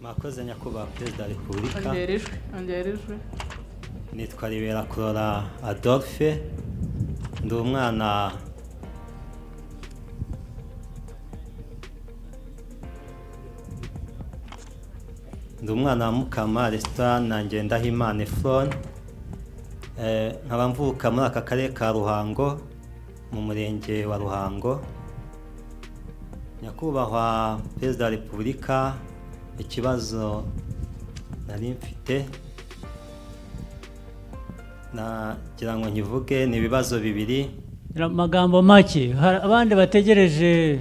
Mwakoze, Nyakubahwa Perezida wa Repubulika. Ongera ijwi, ongera ijwi. Nitwa Ribera Kurora Adolphe, ndi umwana wa Mukama Resitora na Ngendahimana Efron. Nkaba mvuka muri aka karere ka Ruhango, mu murenge wa Ruhango. Nyakubahwa Perezida wa Repubulika, ikibazo nari mfite nagira ngo nkivuge, ni ibibazo bibiri. Amagambo make, hari abandi bategereje,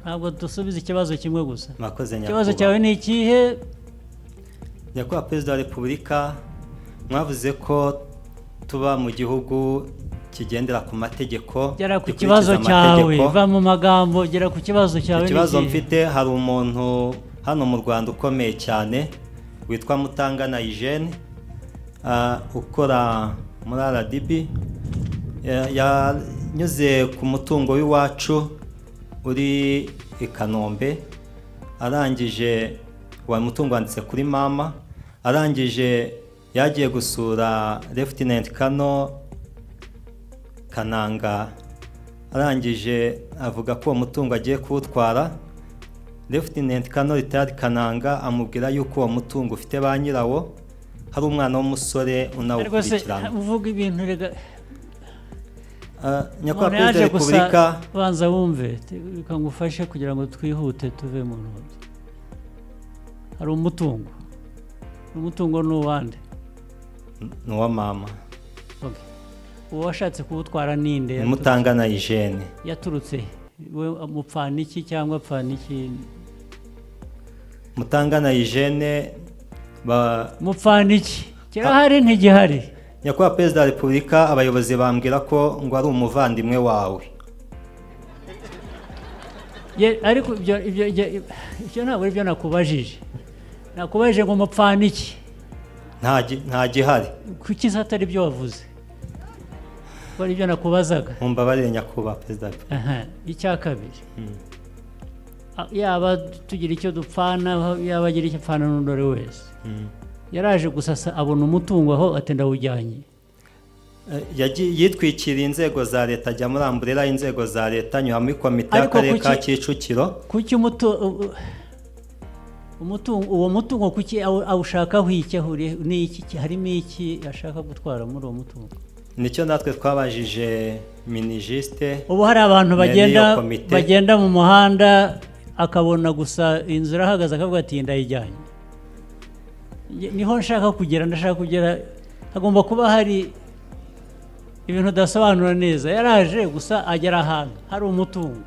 ntabwo dusubiza ikibazo kimwe gusa. Mwakoze, Ikibazo nyakubahwa. cyawe ni ikihe? Nyakubahwa Perezida wa Repubulika, mwavuze ko tuba mu gihugu kigendera ku mategeko, Gera ku gikurikiza kibazo cyawe. amategeko. Va mu magambo, gera ku kibazo cyawe ni Ikibazo ikihe? mfite, hari umuntu hano mu Rwanda ukomeye cyane witwa Mutangana Eugene, ukora muri RDB. Yanyuze ku mutungo w'iwacu uri i Kanombe, arangije, uwo mutungo wanditse kuri mama, arangije yagiye gusura Lieutenant Kano Kananga, arangije avuga ko uwo mutungo agiye kuwutwara. Lieutenant Kano Retired Kananga amubwira yuko uwo mutungo ufite ba nyirawo, hari umwana w'umusore Ariko se unawukurikirana. uvuga ibintu rega. Nyakubahwa Umuntu Perezida wa yaje gusa Repubulika, banza wumve, reka ngufashe kugira ngo twihute tuve mu ntoki. Hari umutungo, umutungo ni uwande? Ni uwa mama. Okay. Uwo washatse kuwutwara ninde? Ni Mutangana Eugene. Yaturutse he? We mupfana iki cyangwa apfana iki? Mutangana Eugene ba Mupfana iki? Kirahari, ntigihari? Nyakubahwa Perezida wa Repubulika, abayobozi bambwira ko ngo ari umuvandimwe wawe. Ariko ibyo ntabwo ari byo nakubajije. Nakubajije ngo mupfana iki? Nta gihari. Kuki se atari byo wavuze, ko ari byo nakubazaga? Mumbabarire, Nyakubahwa Perezida wa Repubulika. Aha, icya kabiri, yaba tugira icyo dupfana, yaba agira icyo apfana n'undi ari wese, yaraje gusa abona umutungo aho, ati ndawujyanye? Yitwikiriye inzego za leta, ajya muri umbrella y'inzego za leta, anyura muri komite Ariko y'akarere ka kuki Kicukiro. Kuki umutungo, uwo mutungo, kuki awushakaho iki? Ahuriye n'iki? Harimo iki ashaka gutwara muri uwo mutungo? Nicyo natwe twabajije MINIJUST Ubu hari abantu n'iyo bagenda komite. bagenda mu muhanda, akabona gusa inzu irahagaze, akavuga ati ndayijyanye. Niho nshaka kugera, ndashaka kugera, hagomba kuba hari ibintu udasobanura neza. Yaraje gusa agera ahantu hari umutungo,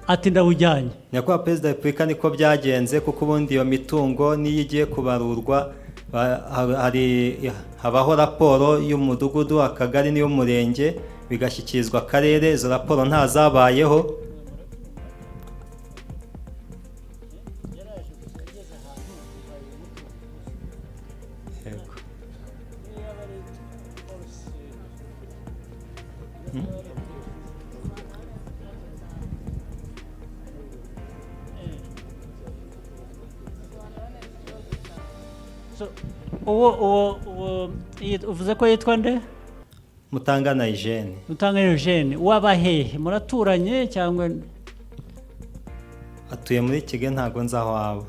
ati ndawujyanye? Nyakubahwa Perezida wa Repubulika, niko byagenze, kuko ubundi iyo mitungo niyo igiye kubarurwa, hari habaho raporo y'umudugudu, akagari n'iy'umurenge, bigashyikirizwa akarere. Izo raporo ntazabayeho. Yego. So, uwo uvuze ko yitwa nde? Mutangana Eugene. Mutangana Eugene, waba hehe? Muraturanye cyangwa? Atuye muri Kigali, ntabwo nzi aho aba.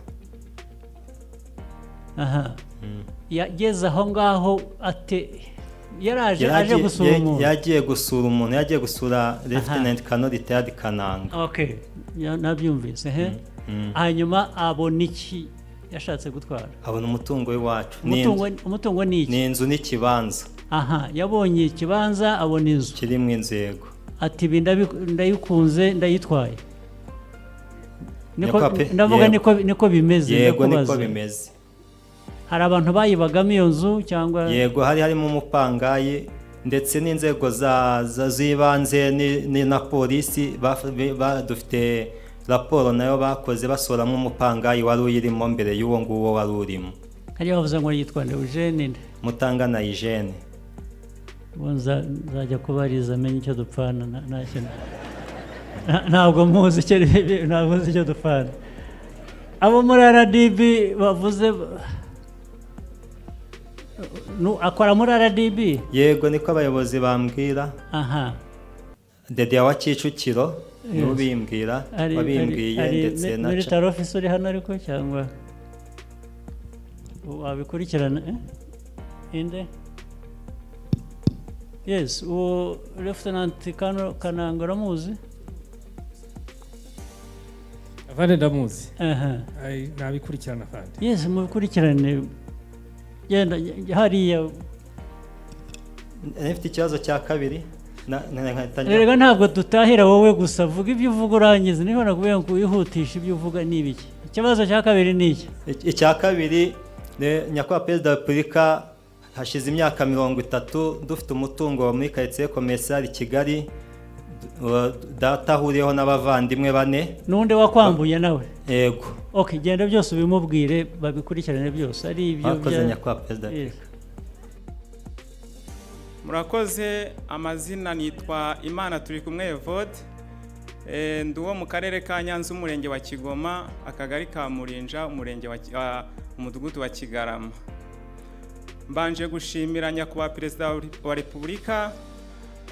Aha, yageze aho ngaho ate? Yaraje aje gusura umuntu? Yagiye gusura umuntu, yagiye gusura Lieutenant Colonel Retired Kananga. Okay, nabyumvise he. Hanyuma abona iki yashatse gutwara? Abona umutungo w'iwacu. Ni Umutungo? inzu. Umutungo ni iki? Ni inzu n'ikibanza. Aha, yabonye ikibanza, abona inzu. Kirimo inzu, yego. Ati ibi ndayikunze, ndayitwaye. Niko ndavuga. Yego. Niko bimeze? Yego, niko Ndakubaza. bimeze. Hari abantu bayibagamo iyo nzu cyangwa? Yego, hari harimo umupangayi, ndetse n'inzego z'ibanze na polisi dufite raporo nayo bakoze, basoramo umupangayi wari uyirimo mbere y'uwo nguwo wari urimo. Hariya bavuze ngo yitwa nde? Eugene nde? Mutangana Eugene. Ubu nzajya kubariza amenye icyo dupfana. Nta kintu, ntabwo muzi icyo, ntabwo nzi icyo dupfana. Abo muri RDB bavuze akora muri RDB? Yego, niko abayobozi bambwira. Aha. Dedia wa Kicukiro niwe ubimbwira, wabimbwiye, ndetse na Military officer uri hano ariko cyangwa wabikurikirana, eh? Inde? Yes, uwo Lieutenant Kano Kananga uramuzi? Afande, ndamuzi. Aha. Ai, nabikurikirana, afande. Yes, mubikurikirane, genda hariya. Nari mfite ikibazo cya kabiri nkatangira. Erega ntabwo dutahira wowe gusa, vuga ibyo uvuga urangiza. Niba nakubwiye ngo wihutishe ibyo uvuga, ni ibiki? Ikibazo cya kabiri ni iki? Icya kabiri ni, Nyakubahwa Perezida wa Repubulika, hashize imyaka 30 dufite umutungo muri Quartier Commercial Kigali, data ahuriyeho n'abavandimwe bane. N'undi wakwambuye nawe? Yego. Okay, genda byose ubimubwire, babikurikirane byose, ari ibyo. Murakoze, Nyakubahwa Perezida wa Repubulika. Murakoze. Amazina nitwa Imana turi kumwe Evode. Ndi uwo mu karere ka Nyanza, umurenge wa Kigoma, akagari ka Murinja, umurenge wa umudugudu wa Kigarama. Mbanje gushimira Nyakubahwa Perezida wa Repubulika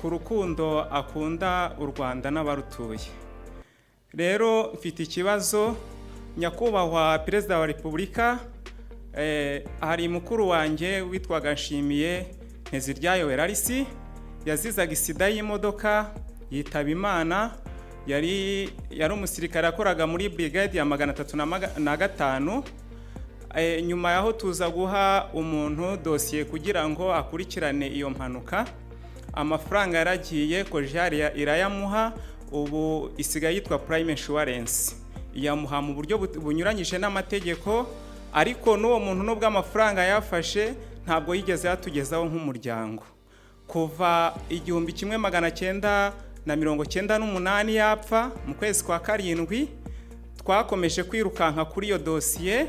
ku rukundo akunda u Rwanda n'abarutuye. Rero mfite ikibazo, Nyakubahwa Perezida wa Repubulika. Hari mukuru wanjye witwaga Nshimiye Nteziryayo Werarisi, yazizaga isida y'imodoka yitaba Imana. Yari umusirikare, yakoraga muri brigade ya 305. Nyuma yaho tuza guha umuntu dosiye kugira ngo akurikirane iyo mpanuka. Amafaranga yaragiye, Kojari irayamuha, ubu isigaye yitwa Prime Insurance, iyamuha mu buryo bunyuranyije n'amategeko. Ariko n'uwo muntu, nubwo amafaranga yafashe, ntabwo yigeze yatugezaho nk'umuryango. Kuva 1998 yapfa mu kwezi kwa karindwi, twakomeje kwirukanka kuri iyo dosiye.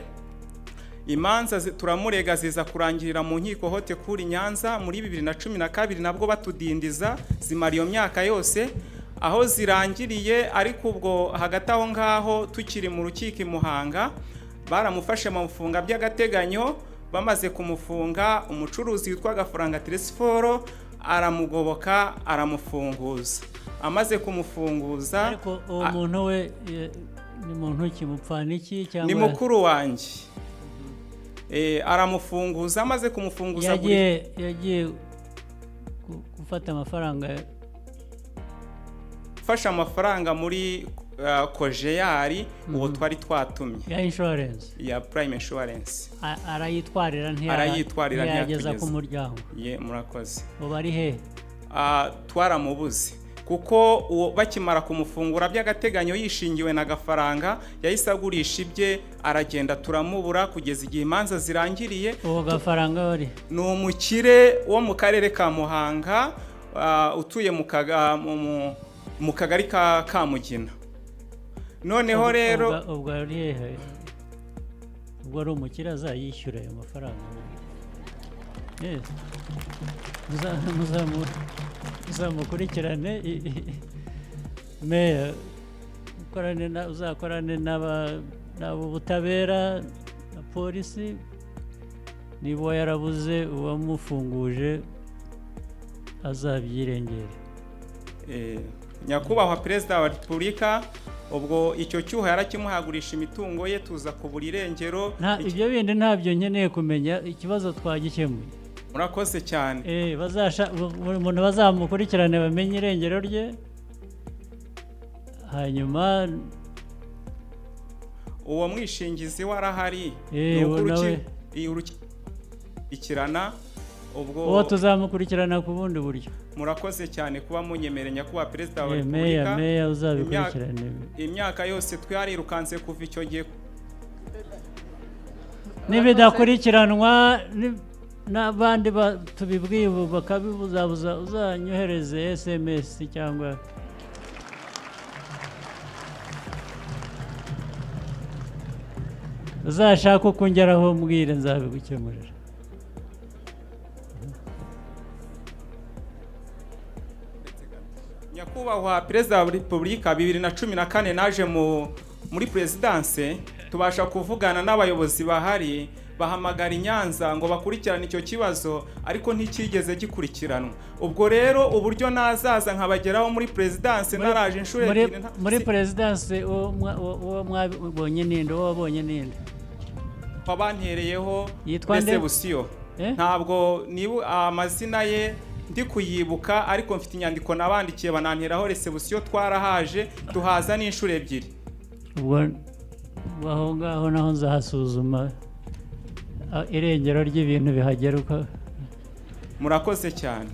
Imanza turamurega, ziza kurangirira mu nkiko Haute Cour Nyanza muri 2012, nabwo batudindiza, zimara iyo myaka yose aho zirangiriye. Ariko ubwo hagati aho ngaho, tukiri mu rukiko i Muhanga, baramufashe bamufunga by'agateganyo. Bamaze kumufunga, umucuruzi witwa Gafaranga Telesiforo aramugoboka, aramufunguza. Amaze kumufunguza, Ariko uwo muntu we ni muntu ki? Mupfana iki cyangwa? Ni mukuru wanjye. Aramufunguza, amaze kumufunguza Yagiye gufata amafaranga? Gufasha amafaranga muri Kojeyari, uwo twari twatumye. Ya insurance? Ya Prime Insurance. Arayitwarira Arayitwarira, ntiyageza ku ntiyatugeza. muryango? Ye, murakoze. Ubu ari he? Ah, twaramubuze, kuko uwo bakimara kumufungura by'agateganyo yishingiwe na Gafaranga, yahise agurisha ibye aragenda, turamubura kugeza igihe imanza zirangiriye. Uwo Gafaranga wari? Ni umukire wo mu karere ka Muhanga, utuye mu kagari ka Kamugina. Noneho rero Ubwo ari hehe? Ubwo ari umukire, azayishyura ayo mafaranga. Yes. Muzamukurikirane. Meya, uzakorane n'abo butabera na polisi. Niba uwo yarabuze uwamufunguje, azabyirengere. Nyakubahwa Perezida wa Repubulika, ubwo icyo cyuho yarakimuhagurisha imitungo ye, tuza kubura irengero. Nta ibyo bindi ntabyo nkeneye kumenya, ikibazo twagikemuye. Murakoze cyane. Buri muntu bazamukurikirane, bamenye irengero rye, hanyuma Uwo mwishingizi we arahari. Eh, Ni uko uwo nawe. Urukurikirana ubwo. Uwo tuzamukurikirana ku bundi buryo. Murakoze cyane kuba munyemereye, Nyakubahwa Perezida wa Meya, Repubulika. meya, uzabikurikirane. Imyaka yose twarirukanse kuva icyo gihe. Nibidakurikiranwa n'abandi tubibwiye ubu bakabibuzabuza, uzanyohereze SMS cyangwa uzashaka uko ungeraho mbwire, nzabigukemurira. Nyakubahwa Perezida wa Repubulika, 2014 naje muri perezidanse. Tubasha kuvugana n'abayobozi bahari, bahamagara i Nyanza ngo bakurikirane icyo kibazo, ariko ntikigeze gikurikiranwa. Ubwo rero uburyo nazaza nkabageraho muri perezidanse, naraje inshuro ebyiri Muri perezidanse, uwo mwabonye ninde? Uwo wabonye ninde? Wabantereyeho Yitwa nde? Resebusiyo. Eh? Ntabwo nibu amazina ye ndi kuyibuka, ariko mfite inyandiko nabandikiye bananteraho resebusiyo. Twarahaje, tuhaza n'inshuro ebyiri. Ubwo aho ngaho naho nzahasuzuma irengero ry'ibintu bihagera uko. Murakoze cyane.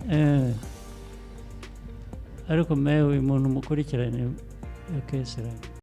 Ariko mewe, uyu muntu mukurikirane iyo case.